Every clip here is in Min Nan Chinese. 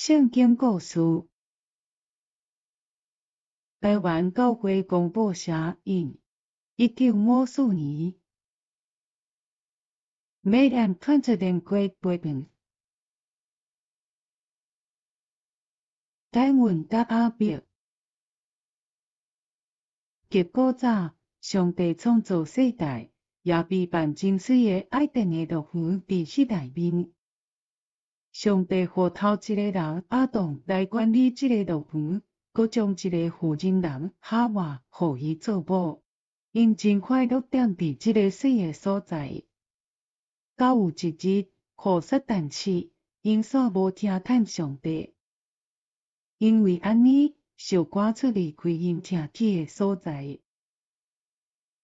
聖經故事，臺灣教會公報社印，1954年。Made and printed in Great Britain。該隱佮亞伯。極古早，上帝創造世界，也備辦真媠的愛典的樂園佇彼內面。上帝予頭一個人亞當來管理這個樂園，閣將一个婦人人夏娃予伊做某。𪜶真快樂踮佇這個媠的所在。到有一日，予撒旦試，𪜶煞無聽趁上帝。因為按呢，受趕出離開𪜶徛起的所在。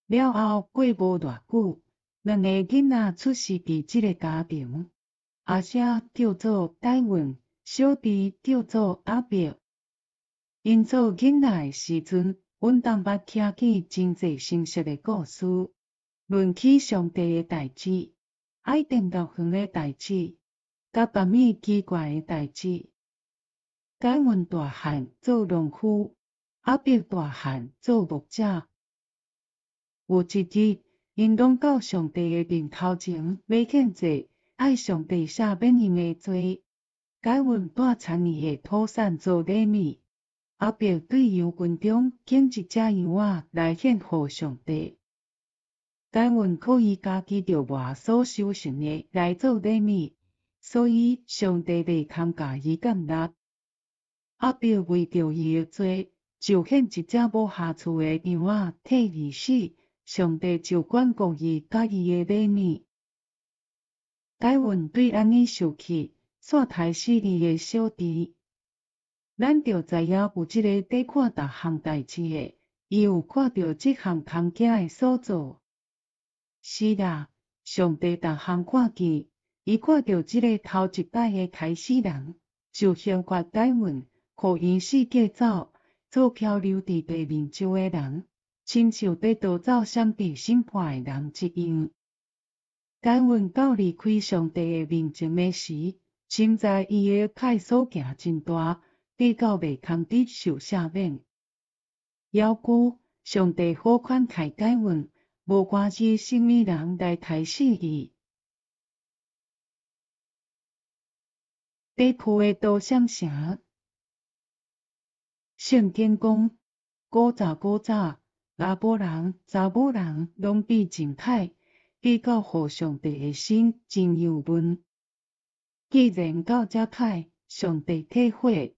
了後過無偌久，兩个囡仔出世佇這个家庭。阿舍叫做該隱，小弟叫做亞伯。𪜶做囡仔的時陣，穩當捌聽見真濟神聖的故事，論起上帝的代誌、愛典樂園的代誌，佮別物奇怪的代誌。該隱大漢做農夫，亞伯大漢做牧者。有一日，𪜶攏到上帝的面頭前欲獻祭，愛上帝赦免𪜶的罪。該隱帶田裡的土產做禮物，亞伯對羊群中揀一隻羊仔來獻予上帝。該隱靠伊家己著磨所收成的來做禮物，所以上帝袂堪共伊接納。亞伯為著伊的罪，就獻一隻無瑕疵的羊仔替伊死，上帝就眷顧伊佮伊的禮物。該隱對按呢受氣，煞刣死伊的小弟。咱著知影有這个佇看逐項代誌的，伊有看著這項空囝的所做。是啦，上帝逐項看見，伊看著這个頭一擺的刣死人，就刑罰該隱，予𪜶四界走，做漂流佇地面上的人，親像佇逃走閃避審判的人一樣。該隱到離開上帝的面前的時，深知伊的歹所行真大，得到袂堪得受赦免。猶閣，上帝好款待該隱，無關是啥物人來刣死伊。底鋪的刀閃城，聖經講，古早古早，查埔人、查某人攏變真歹。計較予上帝的心真憂悶。既然到遮歹，上帝體悔，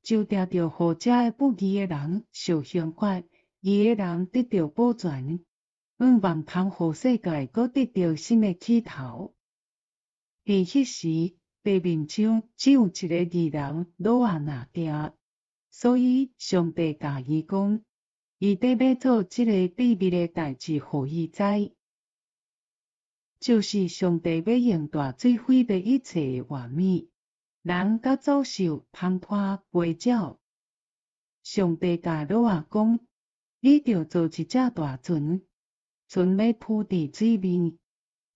就定著予遮个不義的人受刑罰，義的人得著保全，向望通予世界閣得著新的起頭。佇彼時，地面上只有一个義人挪亞若定，所以上帝共伊講，伊佇欲做這个秘密的代誌予伊知。就是上帝欲用大水毀滅一切的活物，人佮走獸、蜂伴、飛鳥。上帝共挪亞講：你著造一隻大船，船欲浮佇水面，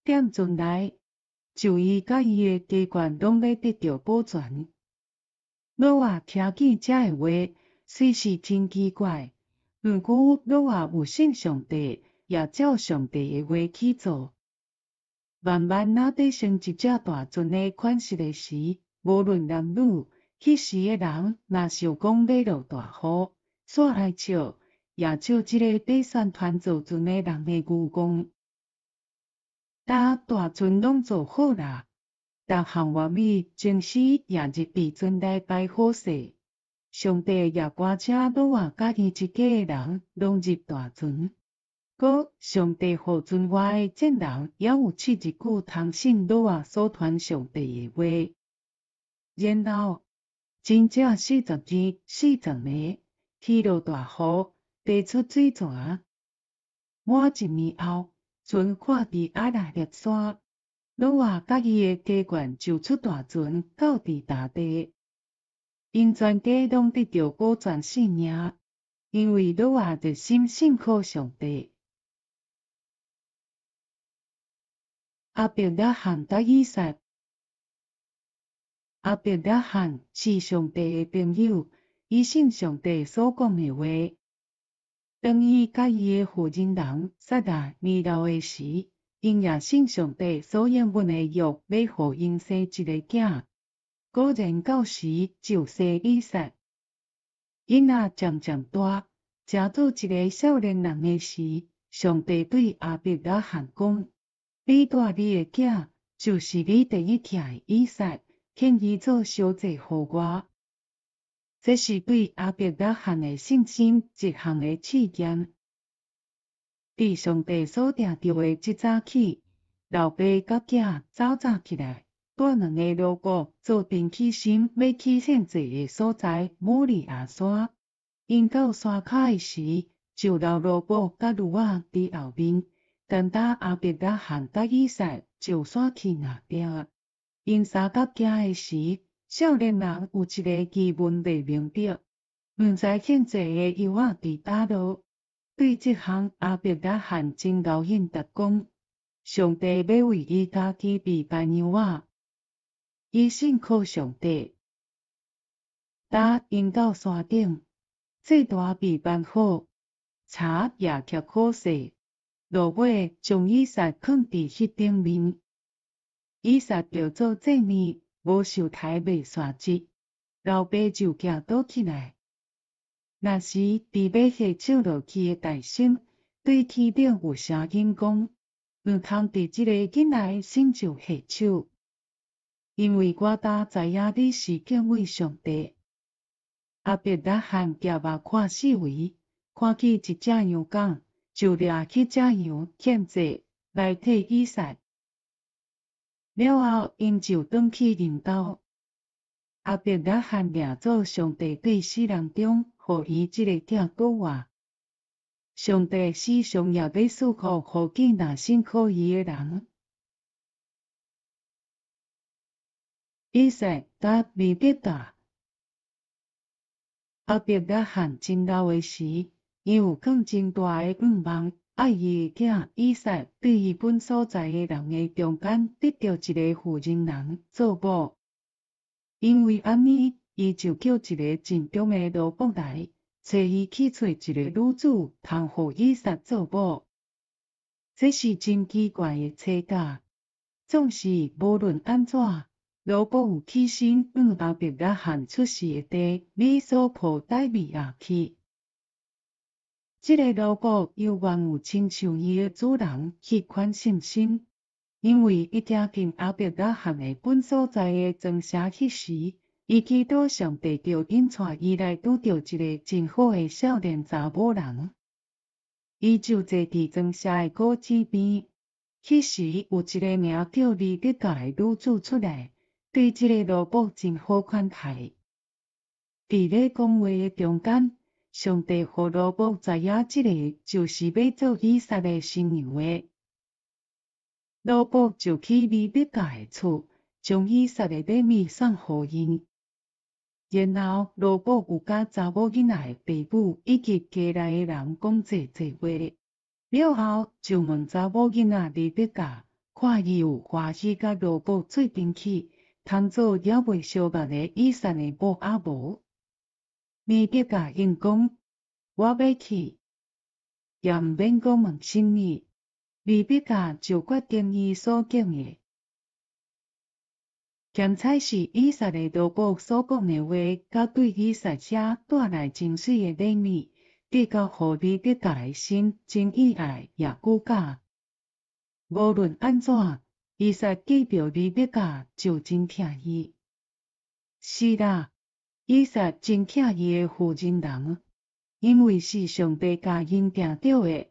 踮船內，就伊佮伊的家眷攏欲得著保全。挪亞聽見這个話，雖是真奇怪，毋過挪亞有信上帝，也照上帝的話去做。慢慢仔佇成一隻大船的款式的時，無論男女，彼時的人若想講欲落大雨，煞愛笑，也笑這個佇宣傳造船的人的愚戇。當大船攏造好啦，逐項活物終始也入佇船內排好勢。上帝也趕請挪亞佮伊一家的人攏入大船。閣上帝予船外的眾人也有七日久通信挪亞所傳上帝的話。然後真正40日40暝，起落大雨，地出水泉。滿一年後，船看佇亞拉臘山，挪亞佮伊的家眷就出大船到佇大地。𪜶全家攏得著保全性命，因為挪亞熱心信靠上帝。亞伯拉罕佮以撒。亞伯拉罕是上帝的朋友，伊信上帝所講的話。當伊佮伊的婦人人撒拉年老的時，𪜶也信上帝所應允的約，欲予𪜶生一个囝。果然到時就生以撒。囡仔漸漸大，成做一个少年人的時，上帝對亞伯拉罕講：你帶你的囝，就是你第一疼的以撒，獻伊做燒祭予我。這是對亞伯拉罕的信心一項的試驗。佇上帝所定著的這早起，老爸佮囝早早起來，帶兩个驢母做陣起身，欲去獻祭的所在摩利亞山。𪜶到山跤的時，就留驢母佮驢仔佇後面，單單亞伯拉罕佮以撒上山去迤後。𪜶三甲行的時，少年人有一个疑問袂明白，毋知獻祭的羊仔佇佗落。對這項，亞伯拉罕真𠢕應答講，上帝欲為伊家己備辦羊仔，伊信靠上帝。當𪜶到山頂，祭壇備辦好，柴也挾好勢，落尾將以撒囥佇彼頂面。以撒著做祭物，無受刣袂煞節，老爸就舉刀起來。那時佇欲下手落去的大聲，對天頂有聲音講：毋通佇這个囡仔的身上下手，因為我早知影你是敬畏上帝。亞伯拉罕舉目看四圍，看見一隻羊犅，就掠彼隻羊獻祭來替以撒。了後，𪜶就轉去𪜶兜。亞伯拉罕認做上帝對死人中，予伊這个囝閣活。上帝時常也欲賜福予囝若信靠伊的人。以撒佮利百加。亞伯拉罕真老的時，伊有更真大的願望，愛伊的囝以撒對伊本所在的人的中間得著一个婦人人做某。因為按呢，伊就叫一个真強的奴僕來，揣伊去揣一个女子，通予以撒做某。這是真奇怪的差價。總是無論按怎，奴僕有起身往亞伯拉罕出世的地美索波大米亞去。這个奴僕猶原有親像伊的主人彼款信心，因為伊聽見亞伯拉罕的本所在的莊城彼時，伊祈禱上帝著引帶伊來拄著一个真好的少年查某人。伊就坐佇莊城的果子邊，彼時有一个名叫利百加的女子出來，對這个奴僕真好款待。佇咧講話的中間，上帝予奴僕知影這个就是欲做以撒的新娘的。奴僕就去利百加的厝，將以撒的禮物送予𪜶。然後奴僕有佮查某囡仔的爸母以及家內的人講濟濟話，了後就問查某囡仔利百加，看伊有歡喜佮奴僕做陣去，通做猶未相捌的以撒的某抑無？利百加應講：我欲去，也毋免閣問啥物。利百加就決定伊所講的。兼采是以撒的奴僕所講的話，佮對以撒遮帶來真媠的禮物，得到予利百加的心真意愛也古甲。無論按怎，以撒見著利百加就真疼伊。是啦，以撒真疼伊的婦人人，因為是上帝共𪜶訂著的。